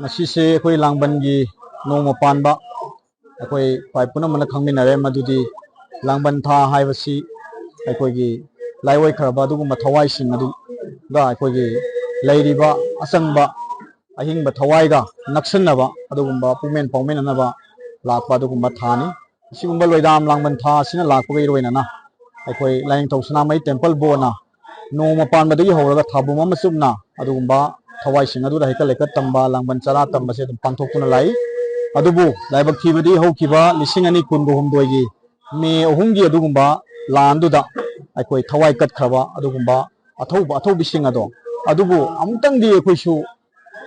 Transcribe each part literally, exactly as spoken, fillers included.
ꯉꯁꯤꯁꯦ ꯑꯩꯈꯣꯏ ꯂꯥꯡꯕꯟꯒꯤ ꯅꯣꯡꯃ ꯄꯥꯟꯕ꯫ ꯑꯩꯈꯣꯏ ꯈ꯭ꯋꯥꯏ ꯄꯨꯝꯅꯃꯛꯅ ꯈꯪꯃꯤꯟꯅꯔꯦ ꯃꯗꯨꯗꯤ ꯂꯥꯡꯕꯟ ꯊꯥ ꯍꯥꯏꯕꯁꯤ ꯑꯩꯈꯣꯏꯒꯤ ꯂꯥꯏꯑꯣꯏꯈ꯭ꯔꯕ ꯑꯗꯨꯒꯨꯝꯕ ꯊꯋꯥꯏꯁꯤꯡ ꯑꯗꯨꯒ ꯑꯩꯈꯣꯏꯒꯤ ꯂꯩꯔꯤꯕ ꯑꯆꯪꯕ ꯑꯍꯤꯡꯕ ꯊꯋꯥꯏꯒ ꯅꯛꯁꯤꯟꯅꯕ ꯑꯗꯨꯒꯨꯝꯕ ꯄꯨꯛꯃꯦꯟ ꯄꯥꯎꯃꯤꯟꯅꯅꯕ ꯂꯥꯛꯄ ꯑꯗꯨꯒꯨꯝꯕ ꯊꯥꯅꯤ꯫ ꯑꯁꯤꯒꯨꯝꯕ ꯂꯣꯏꯗꯥꯝ ꯂꯥꯡꯕꯟ ꯊꯥ ꯑꯁꯤꯅ ꯂꯥꯛꯄꯒ ꯏꯔꯣꯏꯅꯅ ꯑꯩꯈꯣꯏ ꯂꯥꯏꯅꯤꯡꯊꯧ ꯁꯅꯥꯃꯍꯤ ꯇꯦꯝꯄꯜ ꯕꯣꯔꯗꯅ ꯅꯣꯡꯃ ꯄꯥꯟꯕꯗꯒꯤ ꯍꯧꯔꯒ ꯊꯥꯕꯨꯝ ꯑꯃ ꯆꯨꯞꯅ ꯑꯗꯨꯒꯨꯝꯕ ꯊꯋꯥꯏꯁꯤꯡ ꯑꯗꯨꯗ ꯍꯩꯀꯠ ꯂꯩꯀꯠ ꯇꯝꯕ, ꯂꯥꯡꯕꯟ ꯆꯔꯥ ꯇꯝꯕꯁꯦ ꯑꯗꯨꯝ ꯄꯥꯡꯊꯣꯛꯇꯨꯅ ꯂꯥꯛꯏ꯫ ꯑꯗꯨꯕꯨ ꯂꯥꯏꯕꯛ ꯊꯤꯕꯗꯤ ꯍꯧꯈꯤꯕ ꯂꯤꯁꯤꯡ ꯑꯅꯤ ꯀꯨꯟꯒ ꯍꯨꯝꯗꯣꯏꯒꯤ ꯃꯦ ꯑꯍꯨꯝꯒꯤ ꯑꯗꯨꯒꯨꯝꯕ ꯂꯥꯟꯗꯨꯗ ꯑꯩꯈꯣꯏ ꯊꯋꯥꯏ ꯀꯠꯈ꯭ꯔꯕ ꯑꯗꯨꯒꯨꯝꯕ ꯑꯊꯧꯕ ꯑꯊꯧꯕꯤꯁꯤꯡ ꯑꯗꯣ, ꯑꯗꯨꯕꯨ ꯑꯃꯨꯛꯇꯪꯗꯤ ꯑꯩꯈꯣꯏꯁꯨ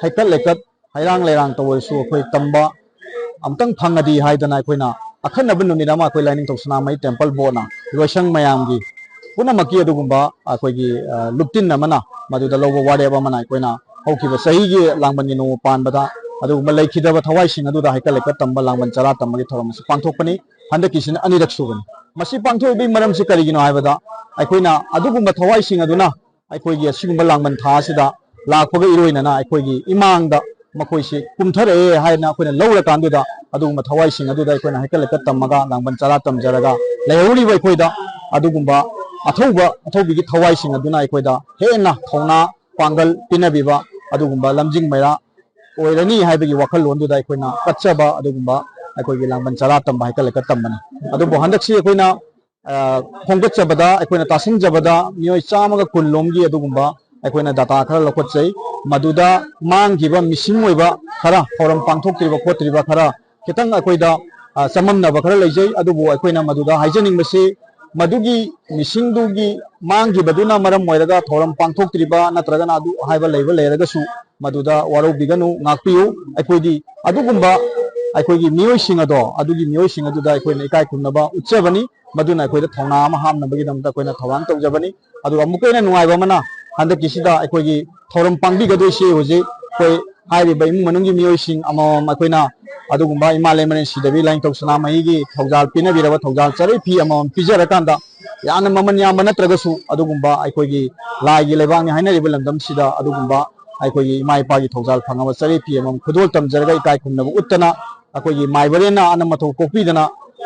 ꯍꯩꯀꯠ ꯂꯩꯀꯠ, ꯍꯩꯔꯥꯡ ꯂꯩꯔꯥꯡ ꯇꯧꯔꯁꯨ ꯑꯩꯈꯣꯏ ꯇꯝꯕ ꯑꯃꯨꯛꯇꯪ ꯐꯪꯉꯗꯤ ꯍꯥꯏꯗꯅ ꯑꯩꯈꯣꯏꯅ ꯑꯈꯟꯅꯕ ꯅꯨꯃꯤꯠ ꯑꯃ ꯑꯩꯈꯣꯏ ꯂꯥꯏꯅꯤꯡꯊꯧ ꯁꯅꯥꯃꯍꯤ ꯇꯦꯝꯄꯜ ꯕꯣꯔꯗꯅ ꯂꯣꯏꯁꯪ ꯃꯌꯥꯝꯒꯤ ꯄꯨꯝꯅꯃꯛꯀꯤ ꯑꯗꯨꯒꯨꯝꯕ ꯑꯩꯈꯣꯏꯒꯤ, ꯑ, ꯂꯨꯞꯇꯤꯟ ꯑꯃꯅ ꯃꯗꯨꯗ ꯂꯧꯕ ꯋꯥꯔꯦꯞ ꯑꯃꯅ ꯑꯩꯈꯣꯏꯅ ꯍꯧꯈꯤꯕ ꯆꯍꯤꯒꯤ ꯂꯥꯡꯕꯟꯒꯤ ꯅꯣꯡꯃ ꯄꯥꯟꯕꯗ ꯑꯗꯨꯒꯨꯝꯕ ꯂꯩꯈꯤꯗꯕ ꯊꯋꯥꯏꯁꯤꯡ ꯑꯗꯨꯗ ꯍꯩꯀꯠ ꯂꯩꯀꯠ ꯇꯝꯕ ꯂꯥꯡꯕꯟ ꯆꯔꯥ ꯇꯝꯕꯒꯤ ꯊꯧꯔꯝ ꯑꯁꯤ ꯄꯥꯡꯊꯣꯛꯄꯅꯤ꯫ ꯍꯟꯗꯛꯀꯤꯁꯤꯅ ꯑꯅꯤꯔꯛ ꯁꯨꯕꯅꯤ꯫ ꯃꯁꯤ ꯄꯥꯡꯊꯣꯛꯏꯕꯒꯤ ꯃꯔꯝꯁꯤ ꯀꯔꯤꯒꯤꯅꯣ ꯍꯥꯏꯕꯗ ꯑꯩꯈꯣꯏꯅ ꯑꯗꯨꯒꯨꯝꯕ ꯊꯋꯥꯏꯁꯤꯡ ꯑꯗꯨꯅ ꯑꯩꯈꯣꯏꯒꯤ ꯑꯁꯤꯒꯨꯝꯕ ꯂꯥꯡꯕꯟ ꯊꯥ ꯑꯁꯤꯗ ꯂꯥꯛꯄꯒ ꯏꯔꯣꯏꯅꯅ ꯑꯩꯈꯣꯏꯒꯤ ꯏꯃꯥꯡꯗ ꯃꯈꯣꯏꯁꯤ ꯀꯨꯝꯊꯔꯛꯑꯦ ꯍꯥꯏꯅ ꯑꯩꯈꯣꯏꯅ ꯂꯧꯔꯀꯥꯟꯗꯨꯗ ꯑꯗꯨꯒꯨꯝꯕ ꯊꯋꯥꯏꯁꯤꯡ ꯑꯗꯨꯗ ꯑꯩꯈꯣꯏꯅ ꯍꯩꯀꯠ ꯂꯩꯀꯠ ꯇꯝꯃꯒ ꯂꯥꯡꯕꯟ ꯆꯔꯥ ꯇꯝꯖꯔꯒ ꯂꯩꯍꯧꯔꯤꯕ ꯑꯩꯈꯣꯏꯗ ꯑꯗꯨꯒꯨꯝꯕ ꯑꯊꯧꯕ ꯑꯊꯧꯕꯤꯒꯤ ꯊꯋꯥꯏꯁꯤꯡ ꯑꯗꯨꯅ ꯑꯩꯈꯣꯏꯗ ꯍꯦꯟꯅ ꯊꯧꯅꯥ ꯄꯥꯡꯒꯜ ꯄꯤꯅꯕꯤꯕ ꯑꯗꯨꯒꯨꯝꯕ ꯂꯝꯖꯤꯡ ꯃꯩꯔꯥ ꯑꯣꯏꯔꯅꯤ ꯍꯥꯏꯕꯒꯤ ꯋꯥꯈꯜꯂꯣꯟꯗꯨꯗ ꯑꯩꯈꯣꯏꯅ ꯀꯠꯆꯕ ꯑꯗꯨꯒꯨꯝꯕ ꯑꯩꯈꯣꯏꯒꯤ ꯂꯥꯡꯕꯟ ꯆꯔꯥ ꯇꯝꯕ ꯍꯩꯀꯠ ꯂꯩꯀꯠ ꯇꯝꯕꯅꯤ꯫ ꯑꯗꯨꯕꯨ ꯍꯟꯗꯛꯁꯤ ꯑꯩꯈꯣꯏꯅ, ꯑ, ꯈꯣꯝꯒꯠꯆꯕꯗ, ꯑꯩꯈꯣꯏꯅ ꯇꯥꯁꯤꯟꯖꯕꯗ ꯃꯤꯑꯣꯏ ꯆꯥꯝꯃꯒ ꯀꯨꯟ ꯂꯣꯝꯒꯤ ꯑꯗꯨꯒꯨꯝꯕ ꯑꯩꯈꯣꯏꯅ data ꯈꯔ ꯂꯧꯈꯠꯆꯩ꯫ ꯃꯗꯨꯗ ꯃꯥꯡꯈꯤꯕ missing ꯑꯣꯏꯕ ꯈꯔ, ꯊꯧꯔꯝ ꯄꯥꯡꯊꯣꯛꯇ꯭ꯔꯤꯕ ꯈꯣꯠꯇ꯭ꯔꯤꯕ ꯈꯔ, ꯈꯤꯇꯪ ꯑꯩꯈꯣꯏꯗ, ꯑ, ꯆꯃꯝꯅꯕ ꯈꯔ ꯂꯩꯖꯩ꯫ ꯑꯗꯨꯕꯨ ꯑꯩꯈꯣꯏꯅ ꯃꯗꯨꯗ ꯍꯥꯏꯖꯅꯤꯡꯕꯁꯤ, ꯃꯗꯨꯒꯤ missing ꯗꯨꯒꯤ ꯃꯥꯡꯈꯤꯕꯗꯨꯅ ꯃꯔꯝ ꯑꯣꯏꯔꯒ ꯊꯧꯔꯝ ꯄꯥꯡꯊꯣꯛꯇ꯭ꯔꯤꯕ ꯅꯠꯇ꯭ꯔꯒꯅ ꯑꯗꯨ ꯍꯥꯏꯕ ꯂꯩꯕ ꯂꯩꯔꯒꯁꯨ ꯃꯗꯨꯗ ꯋꯥꯔꯧꯕꯤꯒꯅꯨ, ꯉꯥꯛꯄꯤꯌꯨ꯫ ꯑꯩꯈꯣꯏꯗꯤ ꯑꯗꯨꯒꯨꯝꯕ ꯑꯩꯈꯣꯏꯒꯤ ꯃꯤꯑꯣꯏꯁꯤꯡ ꯑꯗꯣ, ꯑꯗꯨꯒꯤ ꯃꯤꯑꯣꯏꯁꯤꯡ ꯑꯗꯨꯗ ꯑꯩꯈꯣꯏꯅ ꯏꯀꯥꯏ ꯈꯨꯝꯅꯕ ꯎꯠꯆꯕꯅꯤ꯫ ꯃꯗꯨꯅ ꯑꯩꯈꯣꯏꯗ ꯊꯧꯅꯥ ꯑꯃ ꯍꯥꯞꯅꯕꯒꯤꯗꯃꯛꯇ ꯑꯩꯈꯣꯏꯅ ꯊꯧꯔꯥꯡ ꯇꯧꯖꯕꯅꯤ꯫ ꯑꯗꯨꯒ ꯑꯃꯨꯛꯀ ꯍꯦꯟꯅ ꯅꯨꯡꯉꯥꯏꯕ ꯑꯃꯅ, ꯍꯟꯗꯛꯀꯤꯁꯤꯗ ꯑꯩꯈꯣꯏꯒꯤ ꯊꯧꯔꯝ ꯄꯥꯡꯕꯤꯒꯗꯣꯏꯁꯤ ꯍꯧꯖꯤꯛ ꯑꯩꯈꯣꯏ ꯍꯥꯏꯔꯤꯕ ꯏꯃꯨꯡ ꯃꯅꯨꯡꯒꯤ ꯃꯤꯑꯣꯏꯁꯤꯡ ꯑꯃꯃꯝ ꯑꯩꯈꯣꯏꯅ ꯑꯗꯨꯒꯨꯝꯕ ꯏꯃꯥ ꯂꯩꯃꯔꯦꯟ ꯁꯤꯗꯕꯤ ꯂꯥꯏꯅꯤꯡꯊꯧ ꯁꯅꯥꯃꯍꯤꯒꯤ ꯊꯧꯖꯥꯜ ꯄꯤꯅꯕꯤꯔꯕ ꯊꯧꯖꯥꯜ ꯆꯔꯩ ꯐꯤ ꯑꯃꯃꯝ ꯄꯤꯖꯔꯀꯥꯟꯗ, ꯌꯥꯝꯅ ꯃꯃꯜ ꯌꯥꯝꯕ ꯅꯠꯇ꯭ꯔꯒꯁꯨ ꯑꯗꯨꯒꯨꯝꯕ ꯑꯩꯈꯣꯏꯒꯤ ꯂꯥꯏꯒꯤ ꯂꯩꯕꯥꯛꯅꯤ ꯍꯥꯏꯅꯔꯤꯕ ꯂꯝꯗꯝꯁꯤꯗ ꯑꯗꯨꯒꯨꯝꯕ ꯑꯩꯈꯣꯏꯒꯤ ꯏꯃꯥ ꯏꯄꯥꯒꯤ ꯊꯧꯖꯥꯜ ꯐꯪꯉꯕ ꯆꯔꯦꯠ ꯐꯤ ꯑꯃꯃꯝ ꯈꯨꯗꯣꯜ ꯇꯝꯖꯔꯒ ꯏꯀꯥꯏ ꯈꯨꯝꯅꯕ ꯎꯠꯇꯅ, ꯑꯩꯈꯣꯏꯒꯤ ꯃꯥꯏꯕꯔꯦꯟꯅ ꯑꯅꯝ ꯑꯊꯧ ꯀꯣꯛꯄꯤꯗꯅ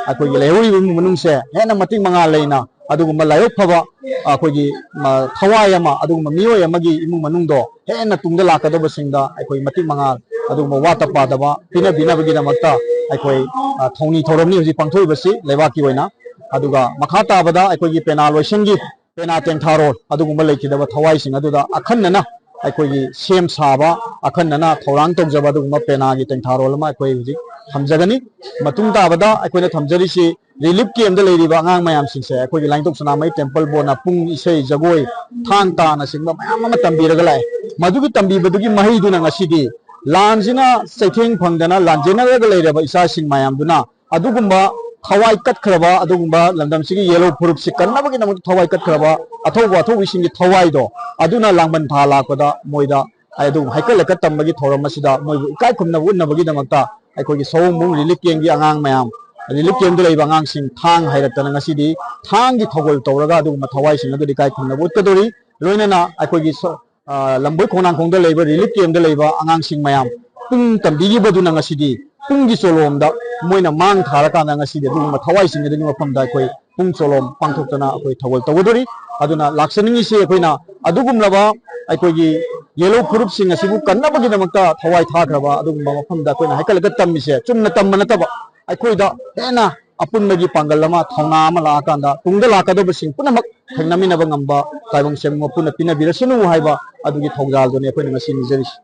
ꯑꯩꯈꯣꯏꯒꯤ ꯂꯩꯍꯧꯔꯤꯕ ꯏꯃꯨꯡ ꯃꯅꯨꯡꯁꯦ ꯍꯦꯟꯅ ꯃꯇꯤꯛ ꯃꯉꯥ ꯂꯩꯅ ꯑꯗꯨꯒꯨꯝꯕ ꯂꯥꯏꯕꯛ ꯐꯕ ꯑꯩꯈꯣꯏꯒꯤ, ꯃ, ꯊꯋꯥꯏ ꯑꯃ, ꯑꯗꯨꯒꯨꯝꯕ ꯃꯤꯑꯣꯏ ꯑꯃꯒꯤ ꯏꯃꯨꯡ ꯃꯅꯨꯡꯗꯣ ꯍꯦꯟꯅ ꯇꯨꯡꯗ ꯂꯥꯛꯀꯗꯕꯁꯤꯡꯗ ꯑꯩꯈꯣꯏ ꯃꯇꯤꯛ ꯃꯉꯥ ꯑꯗꯨꯒꯨꯝꯕ ꯋꯥꯠꯇ ꯄꯥꯗꯕ ꯄꯤꯅꯕꯤꯅꯕꯒꯤꯗꯃꯛꯇ ꯑꯩꯈꯣꯏ, ꯑ, ꯊꯧꯅꯤ ꯊꯧꯔꯝꯅꯤ ꯍꯧꯖꯤꯛ ꯄꯥꯡꯊꯣꯛꯏꯕꯁꯤ ꯂꯩꯕꯥꯛꯀꯤ ꯑꯣꯏꯅ꯫ ꯑꯗꯨꯒ ꯃꯈꯥ ꯇꯥꯕꯗ ꯑꯩꯈꯣꯏꯒꯤ ꯄꯦꯅꯥ ꯂꯣꯏꯁꯪꯒꯤ ꯄꯦꯅꯥ ꯇꯦꯡꯊꯥꯔꯣꯜ ꯑꯗꯨꯒꯨꯝꯕ ꯂꯩꯈꯤꯗꯕ ꯊꯋꯥꯏꯁꯤꯡ ꯑꯗꯨꯗ ꯑꯈꯟꯅꯅ ꯑꯩꯈꯣꯏꯒꯤ ꯁꯦꯝ ꯁꯥꯕ, ꯑꯈꯟꯅꯅ ꯊꯧꯔꯥꯡ ꯇꯧꯖꯕ ꯑꯗꯨꯒꯨꯝꯕ ꯄꯦꯅꯥꯒꯤ ꯇꯦꯡꯊꯥꯔꯣꯜ ꯑꯃ ꯑꯩꯈꯣꯏ ꯍꯧꯖꯤꯛ ꯊꯝꯖꯒꯅꯤ꯫ ꯃꯇꯨꯡ ꯇꯥꯕꯗ ꯑꯩꯈꯣꯏꯅ ꯊꯝꯖꯔꯤꯁꯤ ꯔꯤꯂꯤꯐ ꯀꯦꯝꯗ ꯂꯩꯔꯤꯕ ꯑꯉꯥꯡ ꯃꯌꯥꯝꯁꯤꯡꯁꯦ ꯑꯩꯈꯣꯏꯒꯤ ꯂꯥꯏꯅꯤꯡꯊꯧ ꯁꯅꯥꯃꯍꯤ ꯇꯦꯝꯄꯜ ꯕꯣꯔꯗꯅ ꯄꯨꯡ ꯏꯁꯩ, ꯖꯒꯣꯏ, ꯊꯥꯡ ꯇꯥꯅꯆꯤꯡꯕ ꯃꯌꯥꯝ ꯑꯃ ꯇꯝꯕꯤꯔꯒ ꯂꯥꯛꯑꯦ꯫ ꯃꯗꯨꯒꯤ ꯇꯝꯕꯤꯕꯗꯨꯒꯤ ꯃꯍꯩꯗꯨꯅ ꯉꯁꯤꯗꯤ ꯂꯥꯟꯁꯤꯅ ꯆꯩꯊꯦꯡ ꯐꯪꯗꯅ ꯂꯥꯟꯖꯦꯟꯅꯔꯒ ꯂꯩꯔꯕ ꯏꯆꯥꯁꯤꯡ ꯃꯌꯥꯝꯗꯨꯅ ꯑꯗꯨꯒꯨꯝꯕ ꯊꯋꯥꯏ ꯀꯠꯈ꯭ꯔꯕ, ꯑꯗꯨꯒꯨꯝꯕ ꯂꯝꯗꯝꯁꯤꯒꯤ ꯌꯦꯜꯍꯧ ꯐꯨꯔꯨꯞꯁꯤ ꯀꯟꯅꯕꯒꯤꯗꯃꯛꯇ ꯊꯋꯥꯏ ꯀꯠꯈ꯭ꯔꯕ ꯑꯊꯧꯕ ꯑꯊꯧꯕꯤꯁꯤꯡꯒꯤ ꯊꯋꯥꯏꯗꯣ ꯑꯗꯨꯅ ꯂꯥꯡꯕꯟ ꯊꯥ ꯂꯥꯛꯄꯗ ꯃꯣꯏꯗ ꯑꯗꯨꯒꯨꯝꯕ ꯍꯩꯀꯠ ꯂꯩꯀꯠ ꯇꯝꯕꯒꯤ ꯊꯧꯔꯝ ꯑꯁꯤꯗ ꯃꯣꯏꯕꯨ ꯏꯀꯥꯏ ꯈꯨꯝꯅꯕ ꯎꯠꯅꯕꯒꯤꯗꯃꯛꯇ ꯑꯩꯈꯣꯏꯒꯤ ꯁꯑꯣꯝꯕꯨꯡ ꯔꯤꯂꯤꯐ ꯀꯦꯝꯒꯤ ꯑꯉꯥꯡ ꯃꯌꯥꯝ, ꯔꯤꯂꯤꯐ ꯀꯦꯝꯗ ꯂꯩꯕ ꯑꯉꯥꯡꯁꯤꯡ ꯊꯥꯡ ꯍꯥꯏꯔꯛꯇꯅ ꯉꯁꯤꯗꯤ ꯊꯥꯡꯒꯤ ꯊꯧꯒꯜ ꯇꯧꯔꯒ ꯑꯗꯨꯒꯨꯝꯕ ꯊꯋꯥꯏꯁꯤꯡ ꯑꯗꯨꯗꯤ ꯏꯀꯥꯏ ꯈꯨꯝꯅꯕ ꯎꯠꯀꯗꯧꯔꯤ꯫ ꯂꯣꯏꯅꯅ ꯑꯩꯈꯣꯏꯒꯤ ꯁ-, ꯑ, ꯂꯝꯕꯣꯏ ꯈꯣꯡꯅꯥꯡꯈꯣꯡꯗ ꯂꯩꯕ ꯔꯤꯂꯤꯐ ꯀꯦꯝꯗ ꯂꯩꯕ ꯑꯉꯥꯡꯁꯤꯡ ꯃꯌꯥꯝ ꯄꯨꯡ ꯇꯝꯕꯤꯈꯤꯕꯗꯨꯅ ꯉꯁꯤꯗꯤ ꯄꯨꯡꯒꯤ ꯆꯣꯂꯣꯝꯗ ꯃꯣꯏꯅ ꯃꯥꯡ ꯊꯥꯔꯀꯥꯟꯗ ꯉꯁꯤꯗꯤ ꯑꯗꯨꯒꯨꯝꯕ ꯊꯋꯥꯏꯁꯤꯡ ꯑꯗꯨꯒꯤ ꯃꯐꯝꯗ ꯑꯩꯈꯣꯏ ꯄꯨꯡ ꯆꯣꯂꯣꯝ ꯄꯥꯡꯊꯣꯛꯇꯅ ꯑꯩꯈꯣꯏ ꯊꯧꯒꯜ ꯇꯧꯒꯗꯧꯔꯤ꯫ ꯑꯗꯨꯅ ꯂꯥꯛꯆꯅꯤꯡꯉꯤꯁꯤ ꯑꯩꯈꯣꯏꯅ ꯑꯗꯨꯒꯨꯝꯂꯕ ꯑꯩꯈꯣꯏꯒꯤ ꯌꯦꯜꯍꯧ ꯐꯨꯔꯨꯞꯁꯤꯡ ꯑꯁꯤꯕꯨ ꯀꯟꯅꯕꯒꯤꯗꯃꯛꯇ ꯊꯋꯥꯏ ꯊꯥꯈ꯭ꯔꯕ ꯑꯗꯨꯒꯨꯝꯕ ꯃꯐꯝꯗ ꯑꯩꯈꯣꯏꯅ ꯍꯥꯏꯀꯠꯂꯒ ꯇꯝꯃꯤꯁꯦ ꯆꯨꯝꯅ ꯇꯝꯕ ꯅꯠꯇꯕ, ꯑꯩꯈꯣꯏꯗ ꯍꯦꯟꯅ ꯑꯄꯨꯟꯕꯒꯤ ꯄꯥꯡꯒꯜ ꯑꯃ, ꯊꯧꯅꯥ ꯑꯃ ꯂꯥꯛꯑꯀꯥꯟꯗ ꯇꯨꯡꯗ ꯂꯥꯛꯀꯗꯧꯕꯁꯤꯡ ꯄꯨꯝꯅꯃꯛ ꯊꯦꯡꯅꯃꯤꯟꯅꯕ ꯉꯝꯕ ꯇꯥꯏꯕꯪ ꯁꯦꯝꯕ ꯃꯄꯨꯅ ꯄꯤꯅꯕꯤꯔꯁꯅꯨ ꯍꯥꯏꯕ ꯑꯗꯨꯒꯤ ꯊꯧꯖꯥꯜꯗꯨꯅꯤ ꯑꯩꯈꯣꯏꯅ ꯉꯁꯤ ꯅꯤꯖꯔꯤꯁꯤ꯫